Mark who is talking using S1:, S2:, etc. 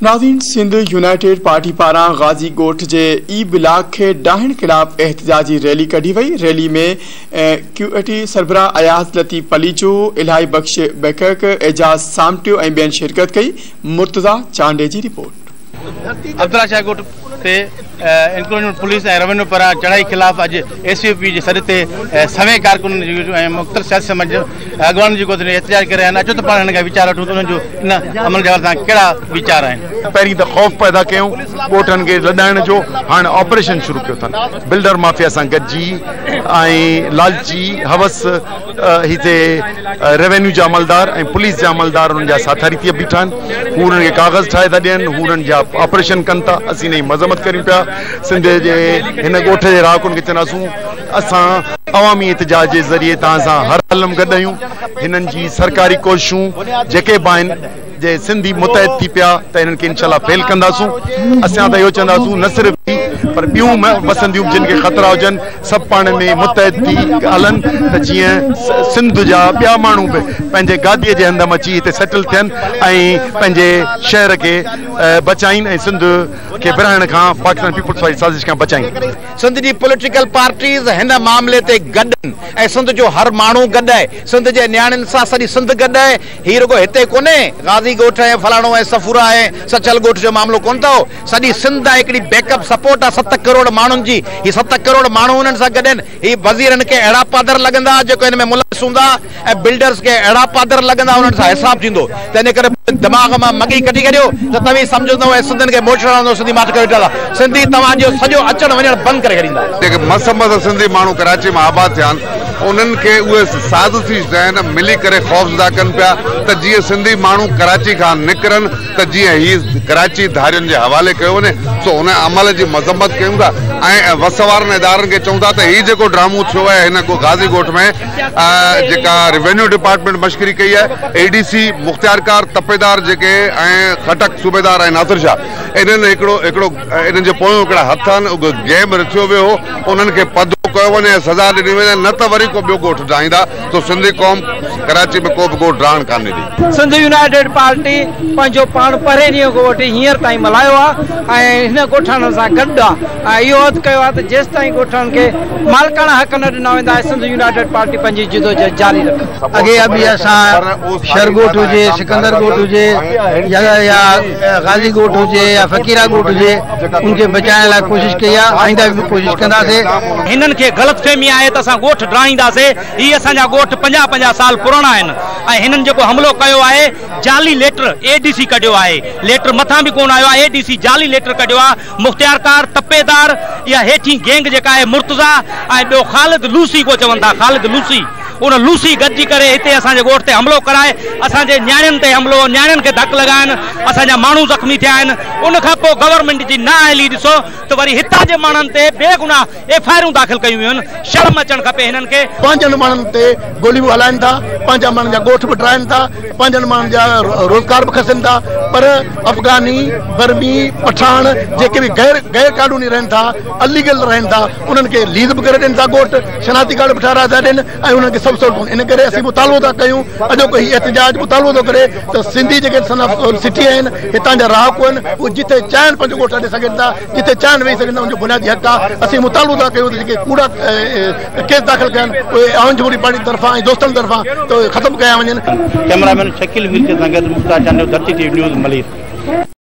S1: ناظرين، Sindh united party پاران غازي ڳوٺ جي اي بلاڪ کي ڊاهڻ خلاف احتجاجي ريلي ڪڍي وئي. ريلي ۾ ڪيو اي ٽي سربراهه اياز لطيف پليجو، الاهي بخش بڪڪ، اعجاز سامٽيو ۽ ٻين شرڪت ڪئي. مرتضيٰ چانڊيي جي رپورٽ.
S2: عبدالله شاهه ڳوٺ تي انڪروچمينٽ پوليس ۽ روينيو پاران چڙهائي خلاف اڄ ايس يو پي جي سڏ تي سوين ڪارڪنن ۽ مختلف سياسي سماجي اڳواڻن جي گود ۾ احتجاج ڪري رهيا آهن. اچو ته پاڻ هنن کان ويچار وٺون ته انهن جو ان عمل جي حوالي سان ڪهڙا ويچار آهن.
S3: پهرين ته خوف پيدا ڪيائون ڳوٺن کي لڏائڻ جو، هاڻ آپريشن شروع ڪيو اٿن. بلڊر مافيا سان گڏجي ۽ لالچي حوس هتي روينيو جا عملدار ۽ پوليس جا عملدار انهن جا ساٿاري ٿي بيٺا آهن. هو انهن کي ڪاغذ ٺاهي ٿا ڏين، هو انهن جا آپريشن ڪن ٿا. اسين ان جي مذمت ڪريون پيا. سنڌ جي هن ڳوٺ جي رهاڪن کي چونداسون اسان عوامي احتجاج جي ذريعي توهان سان هر حال ۾ گڏ آهيون. هنن جي سرڪاري ڪوششون جيڪي به آهن جي سنڌي متحد ٿي پيا ته هنن کي انشاء الله فيل ڪنداسون. اسان ته اهو چونداسون نه صرف هي پر ٻيون وسنديون به جن کي خطرا هجن سڀ پاڻ ۾ متحد ٿي هلن ته جيئن سنڌ جا ٻيا ماڻهو به پنهنجي گاديء جي هنڌ ۾ اچي هتي سيٽل ٿين ۽ پنهنجي شهر کي بچائين ۽ سنڌ کي ورهائڻ کان پاڪستان پيپلز پارٽي سازش کان بچائين.
S4: سنڌ جي پوليٽيڪل پارٽيز هن معاملي تي گڏ آهن ۽ سنڌ جو هر ماڻهو گڏ آهي، سنڌ جي نياڻين سان سڄي سنڌ گڏ آهي، هي رڳو هتي ڪونهي، غازي ڳوٺ ۽ فلاڻو ۽ صفورا ۽ سچل ڳوٺ جو معاملو ڪونه اٿو، سڄي سنڌ آهي، هڪڙي بيڪ اپ سپورٽ آهي 7 ڪروڙ ماڻهن جي، هي 7 ڪروڙ ماڻهو انهن سان گڏ آهن، هي وزيرن کي اهڙا پادر لڳندا جيڪو هن ۾ ملوث هوندا ۽ بلڊرز کي اهڙا پادر لڳندا انهن سان حساب ٿيندو. تنهن ڪري دماغ مان مڳي ڪڍي ڇڏيو ته توهين سمجهندؤ ۽ سنڌين کي موچڙا هڻندؤ سنڌي ماٺ ڪري ويٺا سنڌي توهان جو سڄو اچڻ وڃڻ بند ڪري ڇڏيندا.
S5: جيڪي مس مس سنڌي ماڻهو ڪراچي مان آباد ٿيا آهن انهن کي اهي سازشي ذهن ملي ڪري خوفزده ڪن پيا ته جيئن سنڌي ماڻهو ڪراچي کان نڪرن ته جيئن هي ڪراچي ڌارين جي حوالي ڪيو وڃي سو ان عمل جي مذمت ڪيون ٿا ۽ وس وارن ادارن کي چئون ٿا ته هي جيڪو ڊرامو ٿيو آهي هن غازي ڳوٺ ۾ جيڪا روينيو ڊپارٽمينٽ مشڪري ڪئي آهي اي ڊي سي مختيارڪار تپيدار جيڪي ۽ خٽڪ صوبيدار ۽ ناصر شاهه انهن هڪڙو هڪڙو انهن جي پويون هڪڙا هٿ آهن اهو گيم رٿيو ويو هو انهن کي پڌرو ڪيو وڃي ۽ سزا ڏني وڃي نه ته وري ڪو ٻيو ڳوٺ ڊاهيندا ته سنڌي قوم ڪراچي ۾ ڪو به ڳوٺ ڊاهڻ ڪانه ڏيندي.
S6: سنڌ يونائيٽيڊ پارٽي پنهنجو پاڻ پهرين ڏينهن کان وٺي هينئر تائين ملهايو آهي ۽ هن ڳوٺاڻن سان گڏ آهي ۽ اهو عهد ڪيو آهي ته جيستائين ڳوٺاڻن کي مالڪاڻا حق نه ڏنا ويندا سنڌ يونائيٽيڊ پارٽي پنهنجي جدوجهد جاري رکندي.
S7: اڳي به اسان شھر ڳوٺ هجي، سڪندر ڳوٺ هجي يا غازي ڳوٺ هجي يا فقيرا ڳوٺ هجي ان کي بچائڻ لاء ڪوشش ڪئي آهي آئنده به ڪوشش ڪنداسين.
S8: هنن کي غلط فهمي آهي ته اسان ڳوٺ ڊاهينداسين، هي اسان جا ڳوٺ 50 50 سال پراڻا آهن ۽ هنن جيڪو حملو ڪيو آهي جعلي ليٽر اي ڊي سي ڪڍيو آهي، ليٽر مٿان به ڪونه آيو آهي، اي ڊي سي جعلي ليٽر ڪڍيو آهي، مختيارڪار، تپيدار، اها هيٺين گينگ جيڪا آهي مرتضيٰ ۽ ٻيو خالد لوسي ڪو چون ٿا خالد لوسي ان لوسي گڏجي ڪري هتي اسان جي ڳوٺ تي حملو ڪرائي اسان جي نياڻين تي حملو نياڻين کي ڌڪ لڳا آهن اسان جا ماڻهو زخمي ٿيا آهن ان کان پوء گورنمينٽ جي نااهلي ڏسو ته وري هتان جي ماڻهن تي بيگناهه ايف I آرون داخل ڪيون ويون آهن، شرم اچڻ کپي هنن کي.
S9: پنهنجن ماڻهن تي گوليون به هلائن ٿا، پنهنجا ماڻهن جا ڳوٺ به ڊاهن ٿا، پنهنجن ماڻهن جا روزگار به کسن ٿا، پر افغاني، برمي، پٺاڻ جيڪي به غير غير قانوني رهن ٿا، اليگل رهن ٿا، انهن کي ليز به ڪري ڏين ٿا ڳوٺ، شناختي ڪارڊ به ٺهرائي ٿا ڏين ۽ انهن کي سڀ سهولتون. ان ڪري اسين مطالبو ٿا ڪيون، اڄوڪو هي احتجاج مطالبو ٿو ڪري ته سنڌي جيڪي سن آف سٽي آهن، هتان جا رهاڪو آهن، اهي جتي چاهين پنهنجو ڳوٺ اڏي سگهن ٿا. جتي چاهن ويهي سگهن ٿا ان جو بنيادي حق آهي. اسين مطالبو ٿا ڪيون ته جيڪي ڪوڙا ڪيس داخل ڪيا آهن اهي عوام جمهوري پارٽي طرفان ۽ دوستن طرفان ته اهي ختم ڪيا وڃن.
S2: ڪئميرا مين شڪيل ميرزي سان گڏ Mukhtar Chandio, Dharti T V news, Malir.